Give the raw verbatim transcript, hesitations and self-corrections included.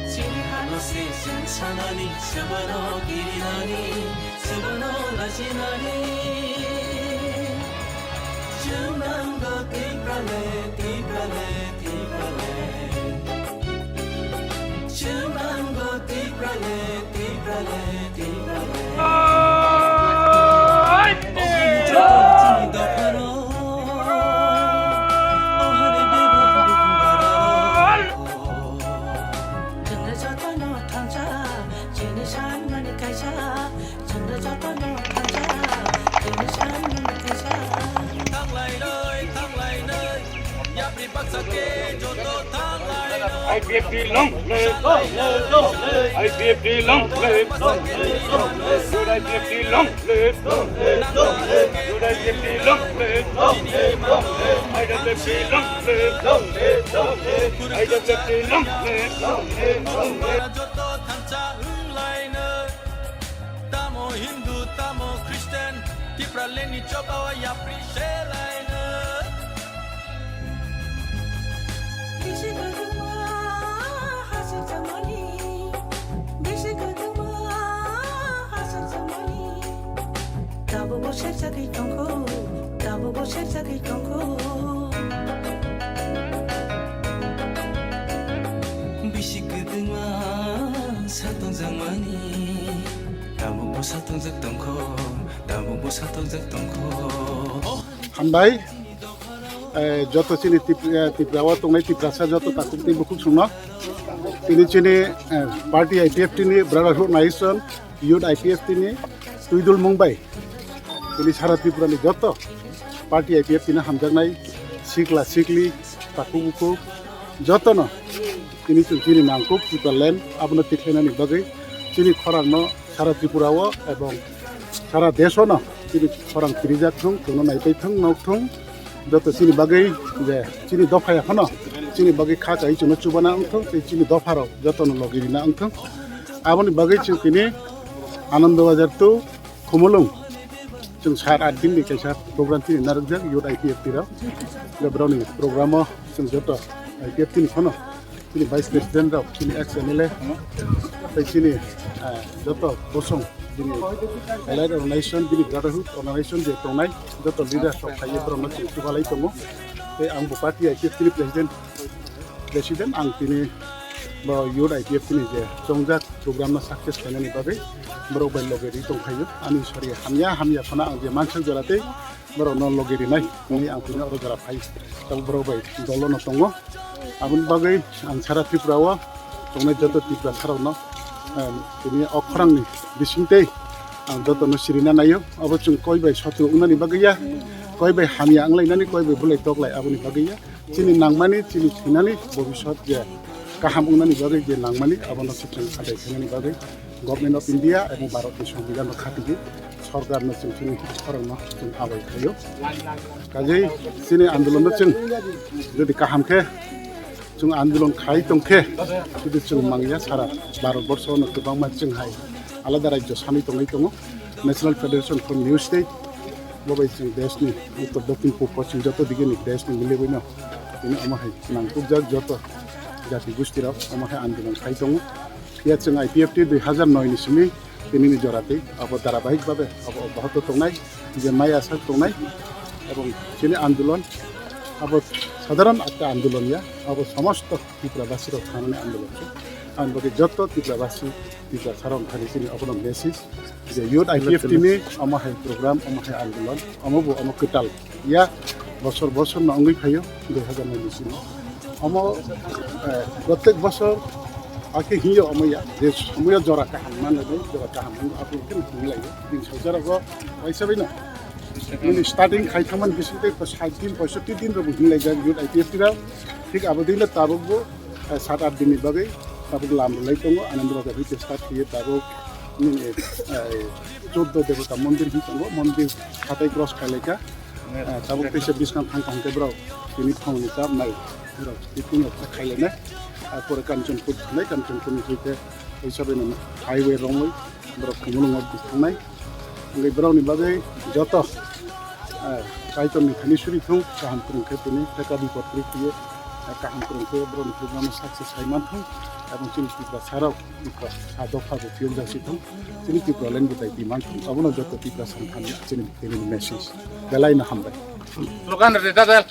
Chini hano se chini sanani, sebano kirinani, sebano lajinani. Chunango tiprale, tiprale, tiprale. Chunango tiprale, tiprale, tiprale. Chini dophano. Chwngno jotono thansa, chini sanmani kaisa. Chwngno jotono thansa, chini sanmani kaisa. Thanglai noi, thanglai noi, yapri baksa khe joto thanglai noi. I P F T long live, long live, long live. I P F T long live, long live, long live. Good I P F T long live, long live, long live. Good I P F T long live, long live, long live. I W F T long live, long live, long live. I W F T long live, long live, long live. Joto thansa wnglaino. Tamo Hindu, tamo Christian, Tipralandni chobao yapri selaino. Bisi kwbangma hachal chamani, bisi kwbangma hachal chamani. Tabukbo serjagwi tongkho, tabukbo serjagwi tongkho. Bisi kwbangma satong jangmani, tabukbo satong jak tongkho, tabukbo satong jak tongkho. Hambai, eh, joto chini Tip-, eh, Tripura o tongnai Tiprasa joto takhuk tei bukhuk songno. Tini chini, eh, party I P F T ni Brotherhood Nation, Youth I P F T ni twidul mung bai. Tini sara Tripura ni joto party I P F T ni hamjaknai sikla sikli, takhuk bukhuk jotono tini chwng chini nangkuk Tipraland abono tikhlainani bagwi chini khorang no sara Tripura o ebong sara desh o no chini khorang kirijak thung, chwngno naipai thung, nok thung, joto chini bagwi je chini dopha ya phano chini bagwi kha kai chwngno chubana wng thung, tei chini dopha rok jotono logi rina wng thung. Aboni bagwi chwng tini Anando Bazar to Khumulwng chwng sat at din ni kaisa program chini narwkjak Youth I P F T rok. Je borokni program o chwng joto I P F T ni phano chini Vice President rok, chini ex M L A, tei chini, eh, joto bosong, bini Allied Organization, bini Brotherhood Organization je tongnai, joto leaders rok phaiwi borokno chwng chubalai tongo. Tei ang bo party I P F T ni President, President, ang tini bo Youth I P F T ni je chongjak program no success khainani bagwi borok bai loge ri tongkhaio. Ani sori hamya hamya phano ang je mansak jora tei borokno loge rinai hwnwi ang tini oro jora phai. Tabuk borok bai dolo no tongo. Aboni bagwi ang sara Tripura o tongnai joto Tiprasa rokno, em, tini o khorang ni bising tei ang joto no sirina naio. Abo chwng koi bai sotru wngnani bagwi ya, koi bai hamya wnglainani, koi bai bulai toklai aboni bagwi ya. Chini nangmani, chini thwinani bobisot je kaham wngnani bagwi je nangmani, abono se chwng adai khainani bagwi Government of India ebong Bharat ni Songbidan no khatigi sorkar no chwng chini khorang no chwng abai khaio. Kajei chini andolon no chwng jodi kaham khe chwng andolon khai tong khe, jodi chwng mangya sara Bharat borsho no kwbangma chwng hai alada rajyo sanwi tongwi tongo. National Federation for New State, bo bai chwng desh ni uttor, dokhin, pub, poschim joto dige ni desh ni milibwi no tini omo hai nangkukjak joto jati gusti rok omo hai andolon khai tongo. Ya chwng I P F T dui hazar noi ni simi tini ni jora tei abo dharabahik babe abo obyahoto tongnai, je mai asak tongnai, ebong chini andolon abo sadharon ekta andolon ya, abo somosto Tripura basi rok thanani andolon se. Ang bagwi joto Tripura basi, Tripura sarong thani chini obono message je Youth I P F T ni omo hai program, omo hai andolon, omo bo omo kwtal ya, bosor bosor no wngwi phaio dui hazar noi ni simi. Omo, eh, protek bosor akhe hiyo omo ya, je somoyo jora kaham manle, jora kaham manle, apo khe hinlai. Din sajara go paisa bino. Nini starting khai thangmani bising tei sait din, poisotti din rok hinlai jak Youth I P F T rok. Thik abo din tabuk bo, eh, sat at din ni bagwi tabuk lam rwlai tongo. Anando Bazar hwite start khaye tabuk nini, eh, choddo Devata Mondir hin tongo. Mondir hatai cross khailai kha. Eh, tabuk teisa biskang thang thang khe borok tini thangni chap nai. Rok twi twi rok khailai nai. Ar pore Kanchanpur thangnai, Kanchanpur ni khe hisabe no highway romwi borok Khumulwng o thangnai. Hingke borok ni bagwi joto, eh, Kaitor ni thani suri thung, kaham kwrwng khe tini theka bipot kwrwi khe, eh, kaham kwrwng khe borok ni program no success khai man thung, ebong chini Tiprasa rok Tiprasa dopha bo phiyok jasi thung, chini Tipraland bo dai di man thung, abono joto Tiprasa ni thani chini tini message. Belai no hambai. Slogan rwdi, dadal.